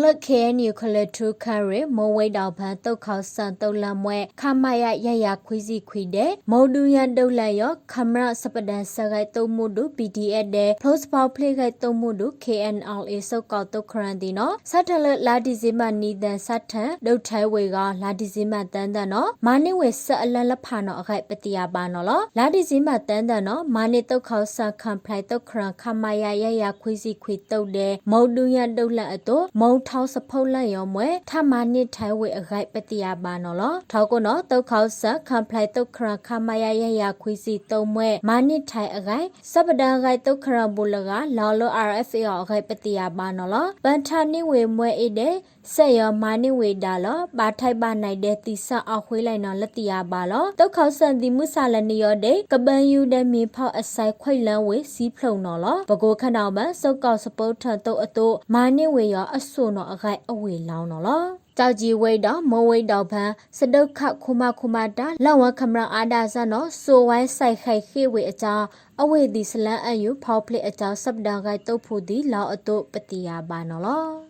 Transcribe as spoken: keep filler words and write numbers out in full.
ပ KNU ခလၢၢ်ထူခရံာ် မိၢ်ဝ့ဒေါ့ဖန်း သုးခီၣ်စဲၣ်သုးလၢမွဲ ခမရ ယဲၢ်ယဲၢ်ခွံဆံခွံဒဲး မုၢ်ဒုညါဒုးလၢယီၤ ခမရ စပဒၢၣ်စဲၣ်ဂဲၤသုးမုၢ်ဒုး PDF ဒဲး ဖျိစဖီဖျ့ဂဲၤသုးမုၢ်ဒုး KNLA စိကီၣ်သုးခရၢၣ်ဒံးနီၤ ဆၢထၢၣ်လၢလါဒံၣ်စ့ဘၢၣ်နံၤသၢဆံ ဆၢထၢၣ် ဒုးထဲးဝ့ၤဂီၤ လါဒံၣ်စ့ဘၢၣ်သၢသၢနီၤ မၤန့ၢ်ဝ့ၤဆၢအလၢလဖးနီၤ အဂဲၤပသ့ၣ်ညါဘၣ်နီၤလီၤ. လါဒံၣ်စ့ဘၢၣ်သၢသၢနီၤ မၤန့ၢ်သုးခီၣ်စဲၣ် ခၣ်ဖျဲးသုးခရၢၣ် ခမရ ယဲၢ်ယဲၢ်ခွံဆံခွံသုးဒဲး မုၢ်ဒုညါဒုးလၢအသိး မုၢ်ထီၣ်စဖိလၢယီၤမွဲ ထးမၤန့ၢ်ထဲးဝ့ၤအဂဲၤပသ့ၣ်ညါဘၣ်နီၤလီၤ. ထီၣ်ကိးနီၤ သုးခီၣ်စဲၣ် ခၣ်ဖျဲးသုးခရၢၣ် ခမရ ယဲၢ်ယဲၢ်ခွံဆံသုးမွဲ မၤန့ၢ်ထဲးအဂဲၤ စပဒၢၣ်ဂဲၤသုးခရၢၣ်ဘူးလဂၤ လီၤလၢ RFA အီၤအဂဲၤပသ့ၣ်ညါဘၣ်နီၤလီၤ. ပၢၢ်ထးန့ၢ်ဝ့ၤမွဲအ့ဒဲး စဲးယီၤမၤန့ၢ်ဝ့ၤဒၣ်လီၤ ဘၣ်ထဲးဘၣ်နဲဒဲး သံစၢ်အီၣ်ဃ့လဲၣ်နီၤ လၢသ့ၣ်ညါဘၣ်လီၤ. သုးခီၣ်စဲၣ်ဒံးမုၢ်ဆါလၢနံၤယီၤဒဲး ကဘၢယူၤဒဲးမ့ၣ်ဖီအစဲးခွဲးလၢဝ့ၤ စံဖျိးနီၤလီၤ. ပကိးခဲနီၤဘၣ် စိကီၣ်စပိထၢၣ်သုးအသိး မၤန့ၢ်ဝ့ၤယီၤအစိၣ်နီၤ အဂဲၤအဝ့ၤလီၤနီၤလီၤ. ကၠီကၠံဝ့ဒီး မိၢ်ဝ့ဒီးဖၢ စဒုးခးခိၣ်မါခိၣ်မါတၢ် လၢဝဲခမရအါဒၣ်စၢ်နီၤ စိဝဲစဲးဃဲးဃ့ဝ့ၤအကၠီ အဝ့ၢ်ဒံးစလၢအယူၤ ဖီဖျ့အကၠီ စပဒၢၣ်ဂဲၤသုးဖုးဒံး လီၤအသိးပသ့ၣ်ညါဘၣ်နီၤလီၤ.